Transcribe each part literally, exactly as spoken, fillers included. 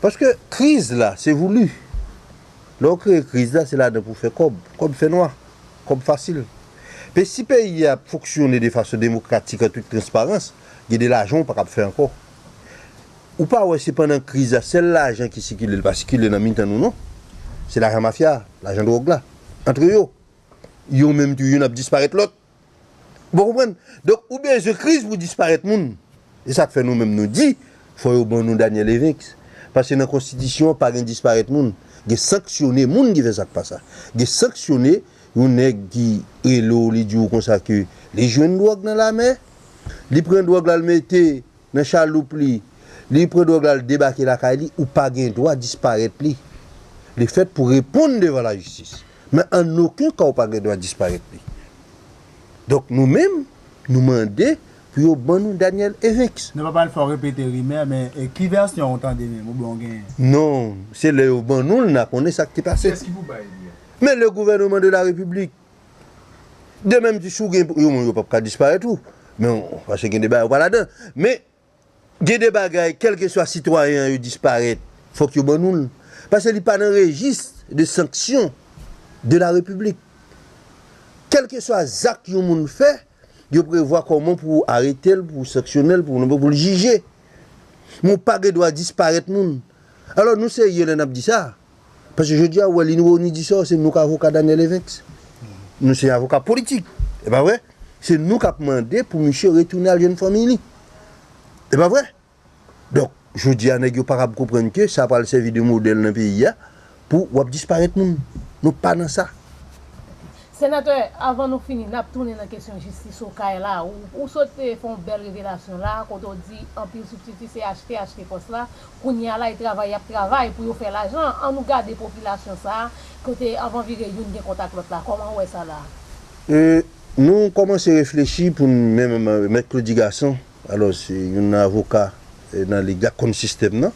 Paske kriz la, se vouli. Lè w kreye kriz la, se ladan pou w fè kòb. Kòb fè nwa. Kòb fasil. Men si peyi a ap fonksyone de fason demokratik, an tout transparans, gen de lajan w pa kab fè ankò. Ou pa wè se pandan kriz la, sèl lajan ki sikile, li pa sikile nan mitan nou non. Se lajan mafya, lajan dwòg la. Antre yo. Yo menm tou, youn ap disparèt lòt. Ou konprann? Donk, ou bezwen kriz pou disparèt moun. E sa k fè nou menm nou di, fò yo ban nou Daniel Evinx. Paske nan konstitisyon an, pa gen disparèt moun. Gen sanksyone moun ki fè sa k pa sa. Gen sanksyone yon nèg ki rele w, li di w konsa ke li jwenn dwòg nan lamè, li pran dwòg la, l mete nan chaloup li, li pran dwòg la, l debake lakay li, ou pa gen dwa disparèt li. Li fèt pou reponn devan lajistis. Men an okenn ka, ou pa gen dwa disparèt li. Donk, nou menm, nou mande pou yo ban nou Daniel Evinx. Nou pa pral fè w repete rimè, men, e, ki vèsyon ou tande menm, oubyen w genyen? Non, se lè yo ban nou l, n a konnen sa k te pase. Kiyès ki pou bay li a? Men le gouvernement de la République. De menm di si w gen yon moun, yo p ap ka disparèt ou. Men, paske gen de bagay ou pa ladan. Men, gen de bagay, kèlkeswa sitwayen an yo disparèt, fòk yo ban nou l. Paske li pa nan rejis de sanksyon de la Repiblik. Kèlkeswa zak yon moun fè, yo prevwa kòman pou arete l, pou sanksyone l, pou, pou l jije. Men w pa gen dwa disparèt moun. Alò, nou serye lè n ap di sa. Paske jodi a, ou wè, Lini Rony di sa, se nou k avoka Daniel Evinx. Nou se avoka politik. E pa vre? Se nou k ap mande pou misye retounen al jwenn fanmi li. E pa vre? Donk, jodi a, nèg yo pa kab konprann ke sa pral sèvi de modèl nan peyi a pou w ap disparèt moun. Nou pa nan sa. Senatè, avan nou fini, n ap tounen nan kesyon jistis Okay la. Ou, ou sot fè yon bèl revelasyon la, kote w di anpil sibstiti se achte, achte pòs la. Kounye a la, y travay, y ap travay pou yo fè lajan. Ann nou gade popilasyon sa a, kote anvan vire youn gen kont ak lòt la. Kòman w wè sa la? E, nou kòmanse reflechi pou n, menm, Mèt Claudy Garcin, alò, se youn nan avoka, e, nan lig la, konn sistèm nan.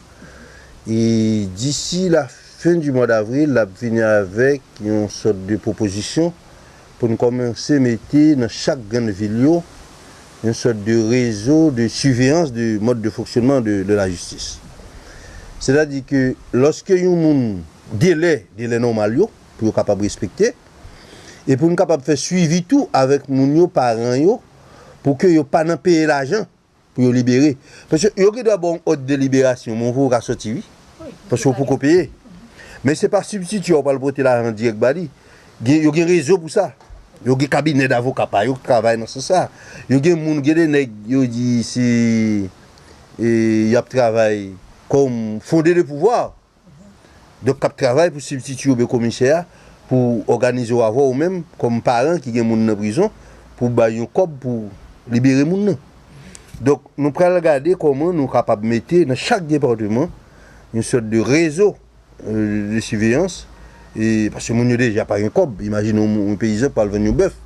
E disi la fen di mwa davril, l ap vini avèk yon sòt de pwopozisyon pou n kòmanse mete nan chak grann vil yo yon sòt de rezo de siveyans de mòd de fonksyònman de, de lajistis. Sètadi ke lòske yon moun delè, delè nòmal yo, pou yo kapab respekte, e pou n kapab fè swivi tou avèk moun yo, paran yo, pou ke yo pa nan peye lajan pou yo libere. Paske yo gen dwa ba w yon òd de liberasyon, men w poko ka sòti, wi. Paske w poko peye. Men se pa sibstitye a w pral pote lajan dirèk ba li. Gen, yo gen rezo pou sa. Yo gen kabinè davoka pa yo k travay nan sans sa. Yo gen moun, gen de nèg, yo di se, e, y ap travay kòm fonde de pouvwa. Donk, k ap travay pou sibstitye oubyen komisè a, pou òganize w avè w menm, kòm paran ki gen moun nan prizon, pou bay yon kòb pou libere moun nan. Donk, nou pral gade kòman nou kapab mete nan chak depatman yon sòt de rezo, e, de siveyans, e, paske moun yo deja pa gen kòb. Imajine yon, yon peyizan k pral vann yon bèf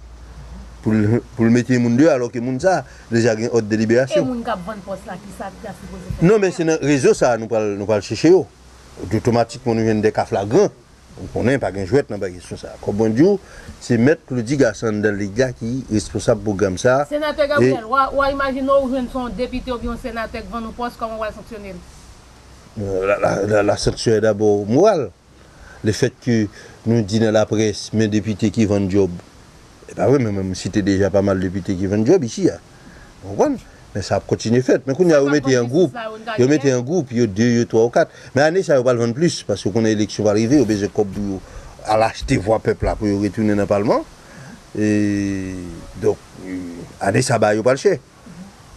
pou l, pou l mete moun deyò, alòske moun sa a deja gen òd de liberasyon. E moun k ap vann pòs la, kisa ki ta sipoze fè? Non, men se nan rezo sa a nou pral, nou pral chèche yo. Otomatikman, nou jwenn de ka flagran. Ou konnen, pa gen jwèt nan bagay kesyon sa a. Kòm mwen di w, se Mèt Claudy Garcin anndan lig la ki responsab pwogram sa a. Senatè Gabriel, w a, w a imajine w jwenn se yon depite oubyen yon senatè k vann ou pòs, kòman w pral sanksyone l? La, la, la, la sanction est d'abord morale. Lefètke nou di nan laprès, men depite ki vann djòb. E pa vre, men mwen, m site deja pa mal depite ki vann djòb isi a. Ou konprann? Men sa ap kontinye fèt. Men kounye a, yo mete an gwoup. Yo mete an gwoup, yo de, yo twa, yo kat. Men ane sa, yo pral vann plis, paske konnen eleksyon pral rive, yo bezwen kòb pou yo al achte vwa pèp la pou yo retounen nan palman. E, donk, e, ane sa, bagay yo pral chè.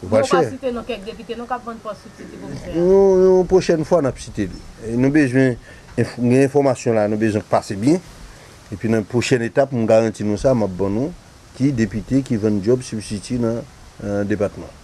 Yo pral chè. Nou pa site non kèk depite non k ap vann pòs sibstiti komisè a. Yon, yon pwochèn fwa n ap site li. E nou bezwen enf-, gen enfòmasyon la, nou bezwen pase byen. Epi nan pwochèn etap, m garanti nou sa, m ap ban nou ki depite ki vann djòb sibstiti nan, nan depatman.